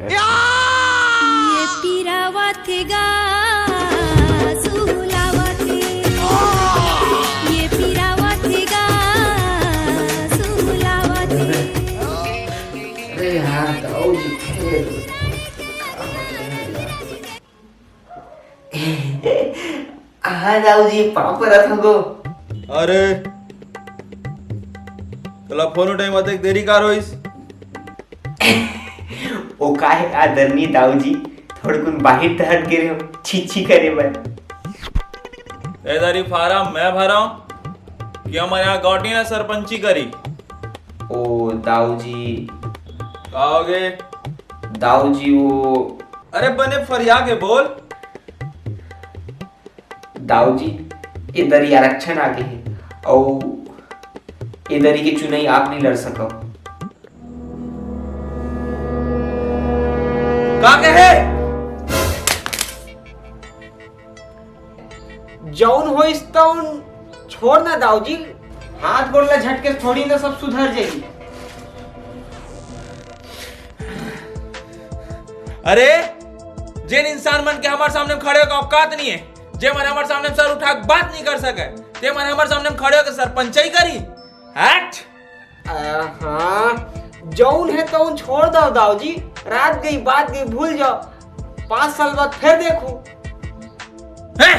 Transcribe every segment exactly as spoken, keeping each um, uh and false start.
ये पीरावत गा, सुहलावत। ये पीरावत गा, सुहलावत। अरे यार, दाऊ जी, फिर। हाँ दाऊ जी, पाँव परत हँव गो। अरे, तोला फोन उठाए म अतेक देरी काबर होइस? ओ का हे आदरणीय दाऊ जी, थोड़कुन बाहिर डहर गे रहेंव, छी छी करे बर। ए दरी फारम मैं भरँव कि हमर इहाँ गौंटी ना सरपंची करी। ओ दाऊ जी। का होगे? दाऊ जी वो अरे बने फरिया के बोल। दाऊ जी, ए दरी आरक्षण आगे हे, अउ ए दरी के चुनई आप नइ लड़ सकव। का कहे? जउन होइस तउन छोड़ ना दाऊ जी। हाथ गोड़ ला झटके थोड़ी ना सब सुधर जाही। अरे, जेन इंसान मन के हमर सामने म खड़े होए के औकात नइ हे, जे मन हमर सामने म सर उठा के बात नइ कर सकय, ते मन हमर सामने म खड़े होके सरपंचई करही? हट! अ, हाँ, जउन हे तउन छोड़ दव दाऊ जी, रात गई बात गई भूल जाव, पाँच साल बाद फेर देखहू। हैं?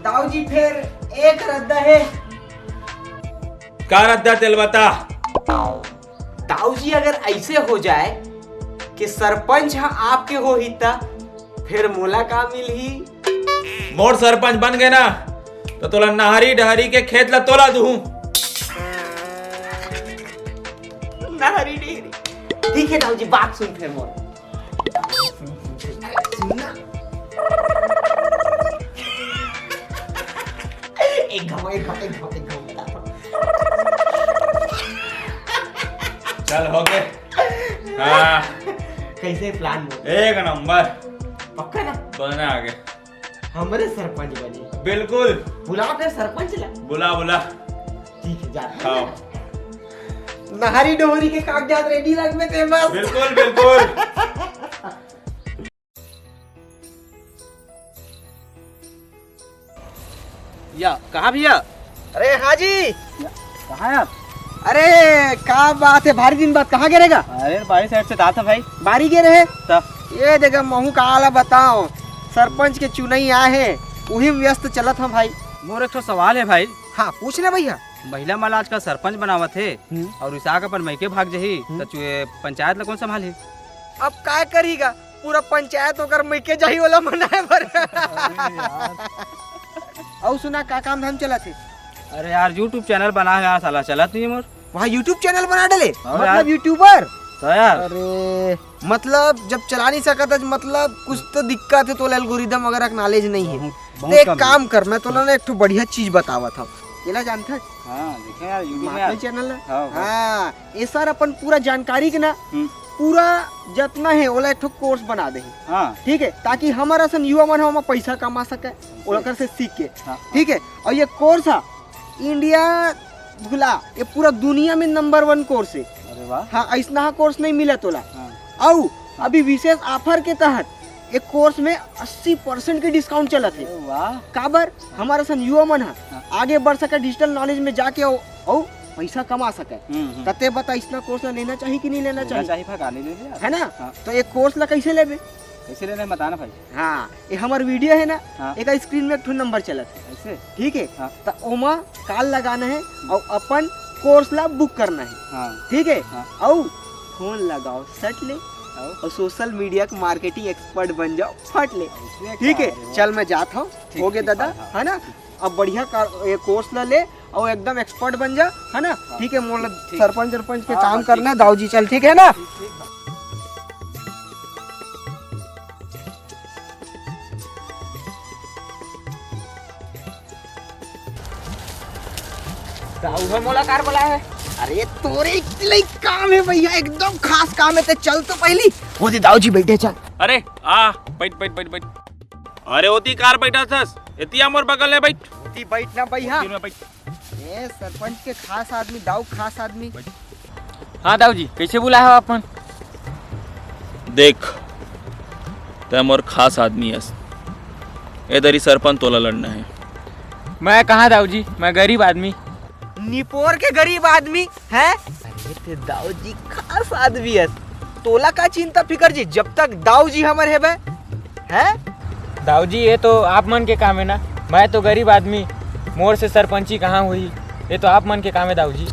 दाऊ जी फेर एक रद्दा हे। का रद्दा तेला बता। दाऊ जी अगर अइसे हो जाए कि सरपंच ह आपके होही त फेर मोला का मिलही? मोर सरपंच बन गे ना त तोला नहरी डहरी के खेत ला तोला दुहूँ। नहरी डहरी। ठीक हे दाऊ जी, बात सुन फेर मोर। सुन ना। एक घाव, एक घाव, एक घाव, एक घाव बता। चल, होगे। हाँ। कइसे plan मोर? एक नंबर। पक्का ना? बने आगे। हमरे सरपंच बने। बिल्कुल। बुला फेर सरपंच ला। बुला, बुला। ठीक हे, जा। हाँ। नहरी डोहरी के कागजात ready रखबे ते बस। बिल्कुल, बिल्कुल। या, कहाँ भैया? अरे हाँ जी। या, कहाँ हे आप? अरे का बात हे, भारी दिन बाद कहाँ गे रहेगा? अरे बारी side से जात हँव भाई। बारी गे रहे? त? ये देखा महूँ का ला बताओ, सरपंच के चुनई आए हे, उही म व्यस्त चलत हँव भाई। मोर एक ठो सवाल हे भाई। हाँ पूछ ना भैया। महिला मन ला आजकल सरपंच बनावत हे हम्म। अउ रिसा के अपन मइके भाग जाही, हम्म। त चु-, पंचायत ला कोन संभालही? अब काय करही गा, पूरा पंचायत ओकर मइके जाही ओला मनाए बर। अउ सुना, का काम धाम चलत हे? अरे यार, YouTube channel बना हे यार, साला चलत नइ हे मोर। वहाँ YouTube channel बना डले? हाँ मतलब यार। YouTuber? त यार। अरे, मतलब जब चला नइ सकत हस, मतलब कुछ तो दिक्कत हे, तोला algorithm वगैरह के knowledge नइ हे। बहुत, बहुत त एक कम हे। काम कर, मैं तोला ना एक ठो बढ़िया चीज बतावत हँव। एला जानथस? हाँ, देखे यार, YouTube में महात्मा यार। Channel ना? हाँ, हाँ। हाँ, ये सर अपन पूरा जानकारी के ना, हम्म। पूरा जतना हे, ओला एक ठो course बना दे हे। हाँ। ठीक हे, ताकि हमर असन युवा मन ह ओमा पइसा कमा सकय, ओकर से सीख के। हाँ, हाँ। ठीक हे, अउ ये course ह India भुला, ये पूरा दुनिया में number one course हे। अरे वाह। हाँ, अइसना ह course नइ मिलय तोला। हाँ। अउ हाँ। अभी विशेष offer के तहत एक course में अस्सी percent के discount चलत हे। अरे वाह। काबर? हमर असन युवा मन ह हाँ। आगे बढ़ सकय digital knowledge में जाके, अउ, अउ पइसा कमा सकय। हम्म, हम्म। त तें बता, अइसना course ला लेना चाही कि नइ लेना लेना चाही? चाही, भगा ले, ले ले यार। हे ना? हाँ। त ये course ला कइसे लेबे? कइसे लेना हे, बता ना भाई। हाँ, ये हमर video हे ना, हाँ। एकर screen में एक ठो number चलत हे। अइसे? ठीक हे? हाँ। त ओमा call लगाना हे अउ अपन course ला book करना हे। हाँ। ठीक हे? हाँ। अउ phone लगाव सट ले अउ? अउ social media के marketing expert बन जाव फट ले। अइसे ठीक हे? का रे? चल मैं जात हँव। ठीक, होगे ठीक, दादा, हाँ, हाँ। हे ना? अब बढ़िया का, ये course ला ले अउ एकदम expert बन जा, हे ना? हाँ। ठीक हे, मोला ठीक। सरपंच, सरपंच के हाँ, काम हाँ, करना हे, ठीक। दाऊ जी चल, ठीक हे ना? ठीक, ठीक। दाऊ ह मोला काबर बुलाए हे? अरे तोरे इकल्ले काम हे भैया, एकदम खास काम हे, तें चल तो पहिली। ओ दे दाऊ जी बइठे, चल। अरे आ, बइठ, बइठ, बइठ, बइठ। अरे ओती काबर बइठथस, एती आ मोर बगल में बइठ। ओती बइठ ना भैया। ओती में बइठ। ए, सरपंच के खास आदमी, दाऊ खास आदमी। हाँ दाऊ जी, कैसे बुलाए हो आप मन? देख, तै मोर खास आदमी अस। ए दरी सरपंच तोला लड़ना है। मैं कहाँ दाऊ जी, मैं गरीब आदमी। निपोर के गरीब आदमी है। अरे ते दाऊ जी खास आदमी अस, तोला का चिंता फिकर जी, जब तक दाऊ जी हमर हेबे। हैं? दाऊ जी, ये तो आप मन के काम है ना, मैं तो गरीब आदमी, मोर से सरपंची कहाँ हुई? ये तो आप मन के काम है दाऊ जी।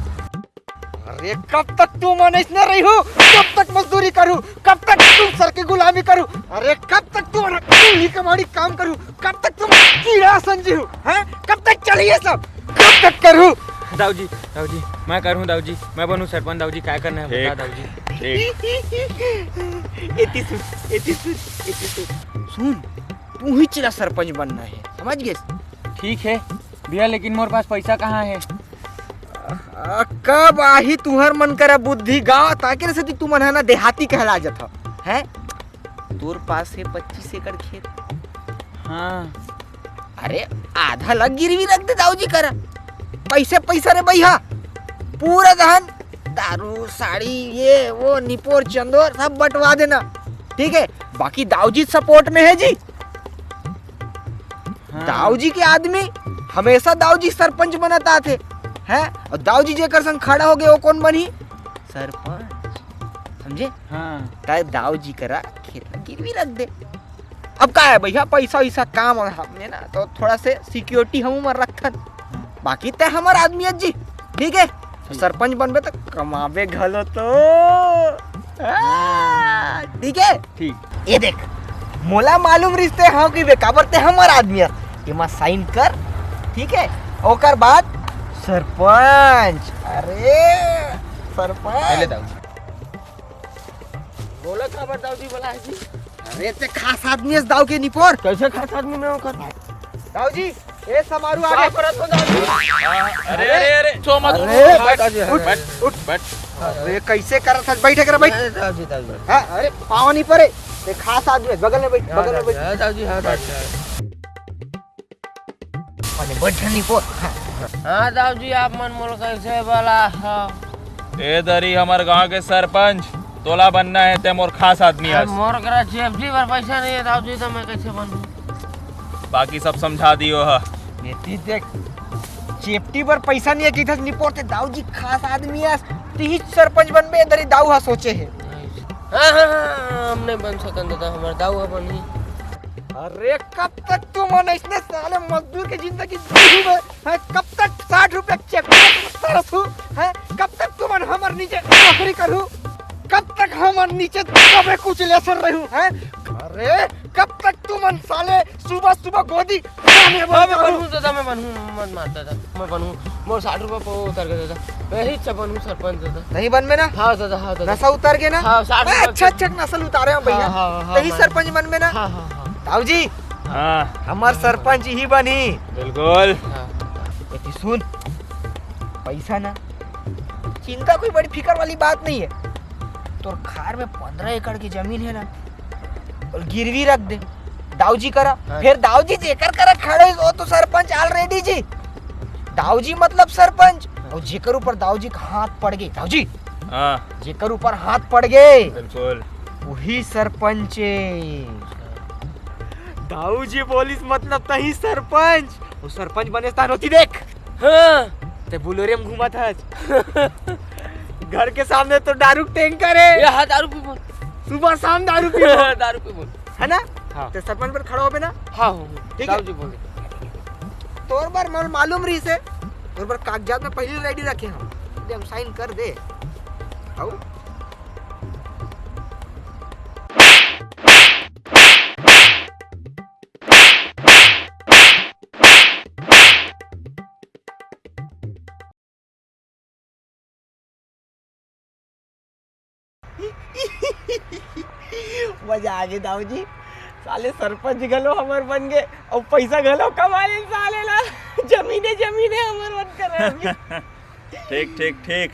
अरे कब तक तुमन ऐसने रही हो? कब तक मजदूरी करू? कब तक तुम सर की गुलामी करू? अरे कब तक तुमन कूली कमाड़ी काम करू? कब तक तुम कीड़ा समझी हो? हैं? कब तक चलिए सब? कब तक करू? दाऊ जी, दाऊ जी, मैं करूँ दाऊ जी, मैं बनूँ सरपंच दाऊ जी, क्या करना है बता ठीक, दाऊ जी। ठीक। एती सुन, एती सुन, एती सुन। सुन, तू ही चिला सरपंच बनना है, समझ गए? ठीक है भैया, लेकिन मोर पास पैसा कहाँ है? आ, कब आही तुहर मन करा बुद्धि गाँव, ताके से तुमन है ना देहाती कहला जात हो, हैं? तोर पास है पच्चीस एकड़ खेत। हाँ। अरे आधा ला गिरवी रख दे दाऊ जी करा, पैसे पैसा रे भैया, पूरा धन, दारू, साड़ी, ये वो, निपोर चंदोर सब बंटवा देना, ठीक है? बाकी दाऊ जी सपोर्ट में है जी। हाँ। दाऊ जी के आदमी हमेशा दाऊ जी सरपंच बनत आथे, हैं? और दाऊ जी जेकर संग खड़ा हो गए, वो कौन बनी? सरपंच, समझे? हाँ। ताए दाऊ जी करा खेत ला गिरवी रख दे। अब का है भैया, पैसा वैसा काम है हमने ना, तो थोड़ा से सिक्योरिटी हम उमर रखथन। बाकी तय हमर आदमी अस जी, ठीक है? सरपंच बनबे तो कमाबे घलो तो। हाँ, ठीक है? ठीक। ये देख, मोला मालूम रिश्ते हाँ की बे, काबर ते हमर आदमी है। एमा साइन कर, ठीक है? ओकर बाद सरपंच। अरे, सरपंच। पहले दाऊ जी। बोला काबर दाऊ जी बोला है जी? अरे, ते खास आदमी है दाऊ के निपोर। कैसे खास आदमी में होकर? दाऊ जी, ए समारू आ का गए। करत हो दाऊ जी? अरे, अरे, अरे, छो मत, अरे, उठ, बैठ, दाऊ जी, बैठ, हाँ। बैठ। अरे, कैसे करत हस? बैठ, एकरा बैठ। अरे, दाऊ जी, दाऊ जी। हाँ, अरे, पाँव नहीं परे। ते खास आदमी है, बगल में बैठ, हाँ, बगल में दाऊ जी, बैठ। हाँ, दाऊ जी, हाँ, दाऊ जी। अरे, बैठ निपोर। हाँ। हाँ, दाऊ जी, आप मन मोला कैसे बोला? हाँ। ए दरी हमर गांव के सरपंच, तोला बनना है, ते मोर खास आदमी अरे, हस। मोर करा चेपटी बर पैसा नहीं है, दाऊ जी, तो मैं कैसे बनूं? बाकी सब समझा दियो ह। एती देख, चेपटी बर पैसा नहीं है, किथस निपोर ते दाऊ जी खास आदमी अस, तिही सरपंच बनबे, ए दरी दाऊ ह सोचे है। हाँ, हाँ, हाँ, हम नहीं बन सकन दादा, हमर दाऊ ह बनही। अरे, कब तक तुमन ऐसने साले मजदूर के जिंदगी जीहू बे? हैं, कब तक साठ रुपया चेक तरसू? हैं, कब तक तुमन हमर नीचे नौकरी करहू? कब तक हमर नीचे दबे कुचले सर रहू? हैं, अरे, कब तक तुमन साले सुबह सुबह गोदी खाने हाँ, मैं बनू दादा, मैं बनू, मत मार दादा, मैं बनू। मोर साठ रुपया पो उतर गया दादा, मैं ही अच्छा बनू सरपंच दादा। नहीं बनबे ना? हाँ दादा, हाँ दादा। नशा उतर गया ना? हाँ, साठ अरे, रुपया अच्छा, अच्छा, नस्ल उतारे हम भैया। हाँ, हाँ, हाँ, तही मैं सरपंच बनबे ना? हाँ, हाँ, हाँ। दाऊ जी, हाँ। हमर सरपंच ही बनी। बिल्कुल। हाँ। एती सुन, पैसा ना, चिंता कोई बड़ी फिकर वाली बात नहीं है। तोर खार में पन्द्रह एकड़ की जमीन है ना, और गिरवी रख दे दाऊ जी करा। हाँ। फिर दाऊ जी जेकर करा खड़े हो, वो तो सरपंच already जी। दाऊ जी मतलब सरपंच, और जेकर ऊपर दाऊ जी का हाथ पड़ गए, दाऊ जी, हाँ। जेकर ऊपर हाथ पड़ गए, बिल्कुल। वही सरपंच। दाऊ जी बोलिस मतलब तही सरपंच। वो सरपंच बने स्थान होती देख। हाँ। ते बुलोरे में घूमत हस। घर के सामने तो दारू के टैंकर है। ये हाँ, दारू पीबो। सुबह शाम दारू पीबो। दारू पीबो। है ना? हाँ। ते सरपंच पर खड़ा होबे ना? हाँ, हो, हो। ठीक है। दाऊ जी बोले। तोर बर मोर मालूम रहिस हे, तोर बर कागजात में पहले रेडी रखे हम। दे, हम साइन कर दे। आओ। मजा आ गई दाऊ जी, साले सरपंच घलो हमर बन गए और पैसा घलो कमा ले साले ला। जमीने जमीने हमर बन कर रह गए। ठीक, ठीक, ठीक।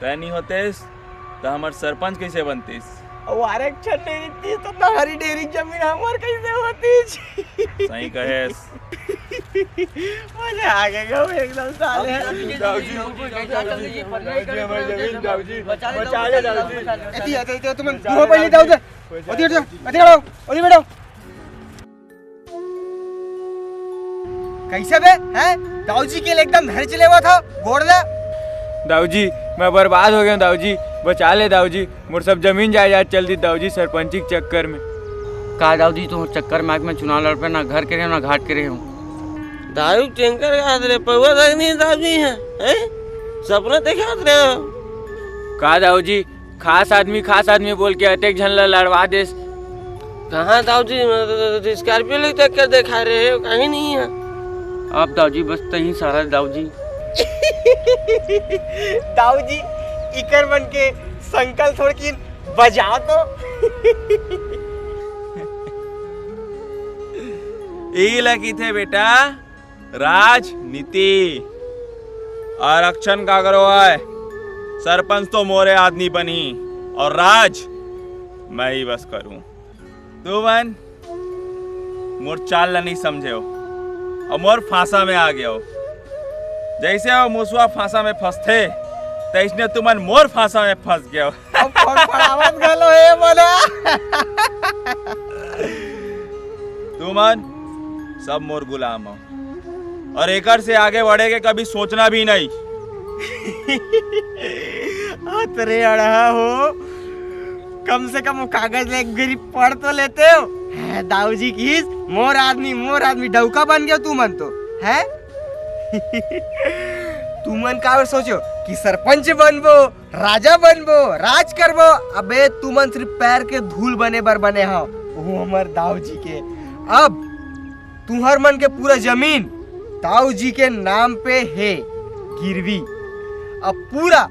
तै नहीं होतेस, त हमर सरपंच कैसे बनतीस? और आरक्षण नहीं रहती, तो तहरी डेरी जमीन हमर कैसे होतीस? सही कहेस। मजा आ गया एकदम साले। दाऊ जी, दाऊ जी, दाऊ जी, हमारी जमीन, दाऊ जी, बचा ले, बचा ले, दाऊ जी। एती, एती, एती, तुम दूर पहले दाऊ जी। ओती, ओती, ओती, ओती, ओती बैठो। कैसे बे, हैं? दाऊ जी के लिए एकदम धर चले हुआ था, गोड़ ले। दाऊ जी, मैं बर्बाद हो गया हूँ दाऊ जी, बचा ले दाऊ जी। मोर सब जमीन जायदाद चल दी दाऊ जी, सरपंची के चक्कर में। का दाऊ जी, तुम चक्कर में आके मैं चुनाव लड़ पे ना घर के रहे ना घाट के रहे हूँ। दारू टैंकर का हाथ रे, पौवा तक नहीं दाऊ जी है, हैं? सपना देखा रहे हो? का दाऊ जी, खास आदमी, खास आदमी बोल के अतेक झन ला लड़वा देस। कहाँ दाऊ जी, मैं तो, तो, तो स्कॉर्पियो लेके चक्कर दिखा रहे हो, कहीं नहीं है। अब दाऊ जी, बस तहीं सारा दाऊ जी। दाऊ जी, इकर मन के संकल थोड़किन बजाओ तो। यही ला किथे बेटा, राजनीति। आरक्षण का करो है, सरपंच तो मोरे आदमी बनी और राज मैं ही बस करूं। तुमन मोर चाल ला नहीं समझे हो और मोर फांसा में आ गए हो। जैसे वो मुसवा फांसा में फंसथे, तैसने तुमन मोर फांसा में फंस गए हो। अब फड़फड़ावत घलो हे बोला। तुमन सब मोर गुलाम हो और एकर से आगे बढ़े के कभी सोचना भी नहीं। अतरे अड़हा हो, कम से कम वो कागज ले एक बारी पढ़ तो लेते हो। हैं, दाऊ जी किहिस, मोर आदमी, मोर आदमी, डौका बन गयो तुमन तो, हैं? तुमन का सोचो कि सरपंच बनबो, राजा बनबो, राज करबो? अबे तुमन सिर्फ पैर के धूल बने बर बने हो, वो हमर दाऊ जी के। अब तुहर मन के पूरा जमीन दाऊ जी के नाम पे हे गिरवी। अब पूरा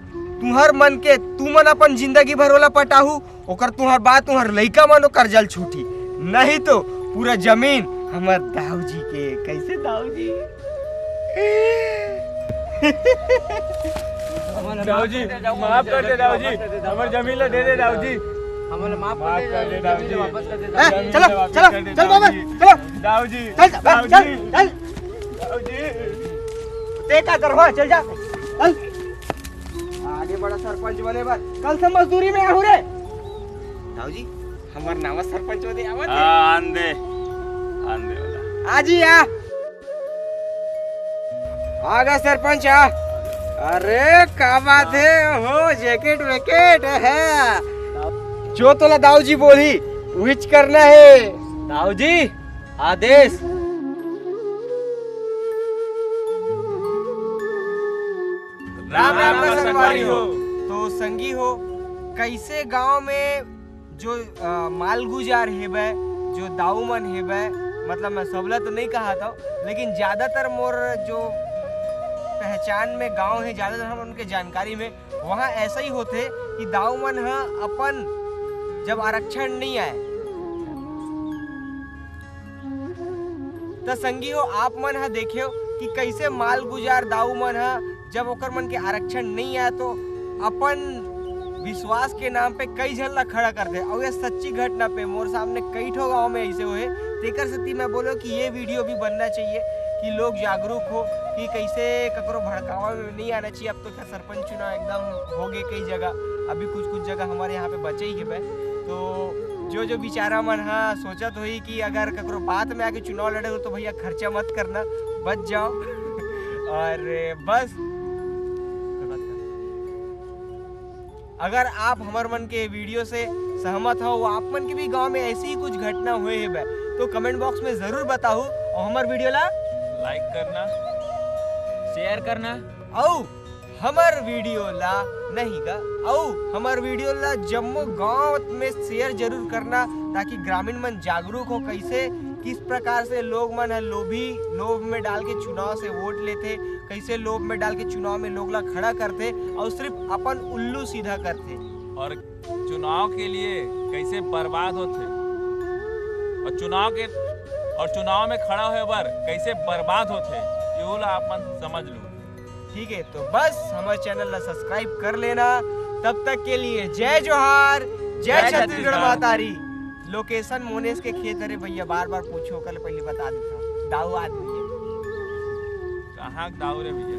तुहर मन के, तुमन अपन जिंदगी भर ओला पटाहू, ओकर तुहर बात, तुहर लइका मन ओकर जल छूटी, नहीं तो पूरा जमीन हमर दाऊ जी के। कैसे दाऊ जी? दाऊ जी, माफ कर दे दाऊ जी, हमर जमीन ला दे दे दाऊ जी। हमन माफ कर दे दाऊ जी, जमीन ला वापस कर दे दाऊ जी। चलो, चलो, चल बाबा, चलो। दाऊ जी, चल, चल, दाऊ चल, जी। चल। दाऊ जी। ते का करवा, चल जा। चल। आगे बड़ा सरपंच बने बर कल से मजदूरी में आहू रे। दाऊ जी, हमर नावा सरपंच बने आवत हे। हाँ, आन दे। आन दे वाला। आ जी आ। आ गा सरपंच आ। अरे का बात हे हो, जैकेट वैकेट हे। जो तोला दाऊ जी बोलही, उहिच करना हे। दाऊ जी, आदेश। राम राम का संगवारी हो। तो संगी हो, कैसे गांव में जो, अ, मालगुजार हेबे, जो दाऊ मन हेबे, मतलब मैं सबला तो नहीं कहा था, लेकिन ज़्यादातर मोर जो पहचान में गांव हे, ज़्यादातर हम उनके जानकारी में, वहाँ ऐसा ही होथे कि दाऊ मन ह अपन जब आरक्षण नहीं आए, त संगी हो, आप मन ह देखेव कि कैसे मालगुजार दाऊ मन ह, जब ओकर मन के आरक्षण नहीं आए, तो अपन विश्वास के नाम पे कई झन ला खड़ा करथे। अउ ये सच्ची घटना पे मोर सामने कई ठो गांव में ऐसे होए, तेकर सेती मैं बोलो कि ये वीडियो भी बनना चाहिए कि लोग जागरूक हो कि कैसे ककरो भड़कावा में नहीं आना चाहिए। अब तो खैर सरपंच चुनाव एकदम हो गए कई जगह, अभी कुछ कुछ जगह हमारे यहाँ पे बचे ही है। तो जो जो बेचारा मन हा सोचत होही कि अगर ककरो बात में आके चुनाव लड़े हो तो भैया खर्चा मत करना, बच जाओ। और बस, अगर आप हमर मन के वीडियो से सहमत हो, आप मन के भी गांव में ऐसी ही कुछ घटना हुए हेबे, तो कमेंट बॉक्स में जरूर बताओ और हमर वीडियो ला लाइक करना, शेयर करना। अउ हमर वीडियो ला नहीं का, अउ हमर वीडियो ला जम्मो गांव में शेयर जरूर करना, ताकि ग्रामीण मन जागरूक हो कैसे, किस प्रकार से लोग मन ह लोभी, लोभ में डाल के चुनाव से वोट लेथे, कैसे लोभ में डाल के चुनाव में लोग ला खड़ा करथे और सिर्फ अपन उल्लू सीधा करथे। और चुनाव के लिए कैसे बर्बाद होथे और चुनाव के, और चुनाव में खड़ा होए बर कैसे बर्बाद होथे, ये ला आप मन समझ लो। ठीक है, तो बस हमारे चैनल ला सब्सक्राइब कर लेना। तब तक के लिए जय जोहार, जय जय छत्तीसगढ़ छत्तीसगढ़। मातारी। लोकेशन मोनेश के खेत हरे भैया, बार बार पूछो, कल पहले बता देता हूँ, दाऊ आदमी है। हाँ, दाऊ रे भैया।